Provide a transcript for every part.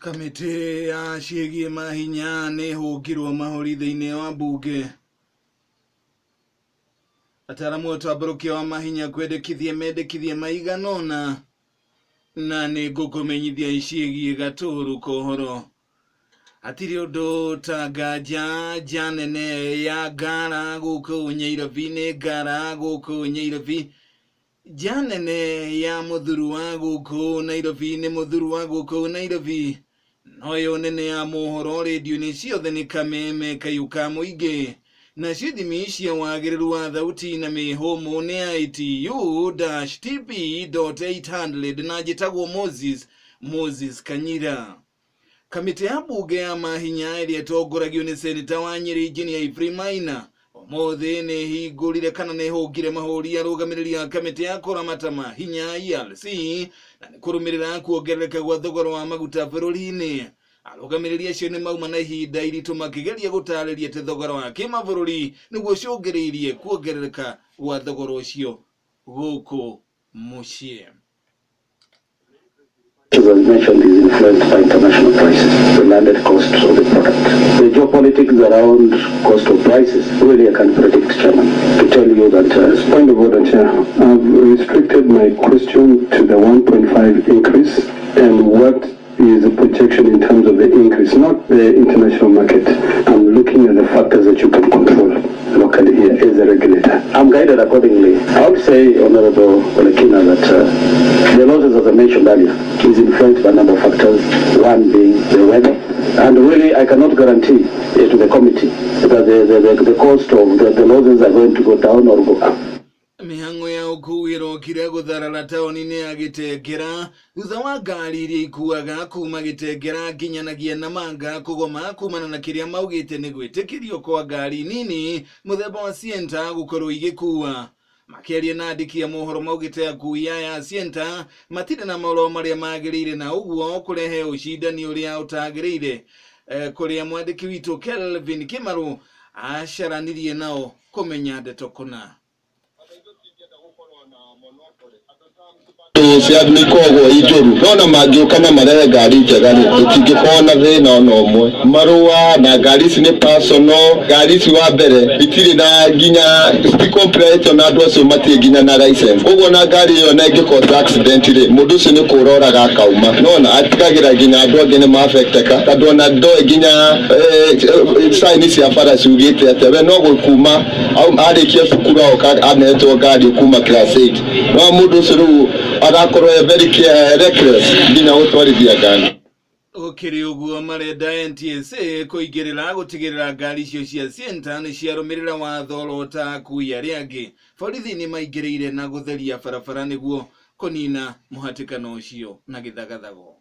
Kamĩtĩ ya ciĩgiĩ mahinya nĩ hũngirwo mahũri thĩinĩ wa mbunge. Ataaramu a ũtambũrũkia wa mahinya kwendekithia mendekithia maigana ũna na nĩ ngũkũmenyithia ciĩgiĩ gatũrũ ka ũhoro. Hatirĩ ũndũ ta nganja nja nene ya ngara gũkũ Nyairobi nĩ ngara gũkũ Nyairobi. Nja nene ya mũthuru wa gũkũ Nairobi nĩ mũthuru wa gũkũ Nairobi. Noyo nene ya mohoro rĩndiũ-inĩ ciothe nĩ kameme kayũ ka mũingĩ. Nacio ithimi cia wagĩrĩru wa thauti na mĩhũmũ nĩ ITU-TP.800 na njĩtagwo Moses Kanyira. Kamĩtĩ ya mbunge ya mahinya ĩrĩa ĩtongoragio nĩ seneta wa Nyĩrĩ Engineer Ephraim Maina ũmũthĩ nĩ ĩhingũrire kana nĩ ĩhũngire mahũri arũgamĩrĩri a kamĩtĩ ya kũramata mahinya ERC na nĩ kũrũmĩrĩra kuongerereka gwa thogora wa maguta bũrũri-inĩ. Arũgamĩrĩri acio nĩ mauma na ihinda iritũ makĩgeria gũtarĩria atĩ thogora wa kĩmabũrũri nĩguo ũcũngĩrĩirie kuongerereka gwa thogora ũcio gũkũ mũciĩ. As I mentioned, is influenced by international prices, the landed cost of the product. The geopolitics around cost of prices, really I can't predict, Chairman, to tell you that... Point of order, Chair. I've restricted my question to the 1.5 increase and what is the projection in terms of the increase, not the international market. I'm looking at the factors that you can control locally here as a regulator. I'm guided accordingly. I would say, Honorable Olekina, that the losses, as I mentioned earlier, is influenced by a number of factors, one being the weather. And really, I cannot guarantee to the committee that the cost of the losses are going to go down or go up. Mĩhang'o ya ũkui ĩrokire gũtharara taũni-inĩ ya Gĩtengera thutha wa ngari iria ikuaga kuma Gĩtengera nginyanagia Namanga kũgoma kumana na kĩrĩa maugĩte nĩ gwĩtĩkĩrio kwa ngari nini mũthemba wa Sienta gũkorwo igĩkua. Makĩaria na andĩki a mohoro maugĩte akui aya a Sienta matirĩ na marũa marĩa magĩrĩire na ũguo kũrehe ũcindani ũrĩa ũtagĩrĩire. Kũrĩa mwandĩki witũ Kelvin Kĩmarũ acaranirie nao kũmenya ndeto kũna. Cia nĩikoragwo i njũru no na mangĩũka na marehe ngari njega rĩ tũtingĩkorwo na thĩna ona ũmwe. Marũa na ngari ici nĩ personal, ngari ici wa mbere itirĩ na nginya citikomplaĩtio na andũ acio matirĩ nginya na license, koguo na ngari ĩyo na ĩngĩkosa accident rĩ mũndũ ũcio nĩ kũra oraga akauma, nona atigagĩra nginya andũ angĩ nĩ maafecteka tondũ ona ndoĩ nginya sign cia bara ciugĩte atĩa, we no gũkuma arĩkia cukuru agoka anetwo ngari kuma class 8 no mũndũ ũcio rĩu arakorwo e very reckless nginya gũtwarithia ngari. Gũkĩrĩ ũguo marenda NTSA kũingĩrĩra gũtigĩrĩra ngari icio cia Sienta nĩ ciarũmĩrĩra watho oro ta akui arĩa angĩ. Borithi nĩ maingĩrĩire na gũtheria barabara nĩguo kũnina mũhatĩkano ũcio na gĩthagathago.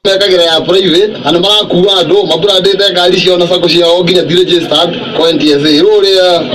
Mekagĩra ya private na nĩ marakua andũ mabrandĩte ngari ciao na sacco ciao nginya ti registered kwa NTSA. Rĩu ũrĩa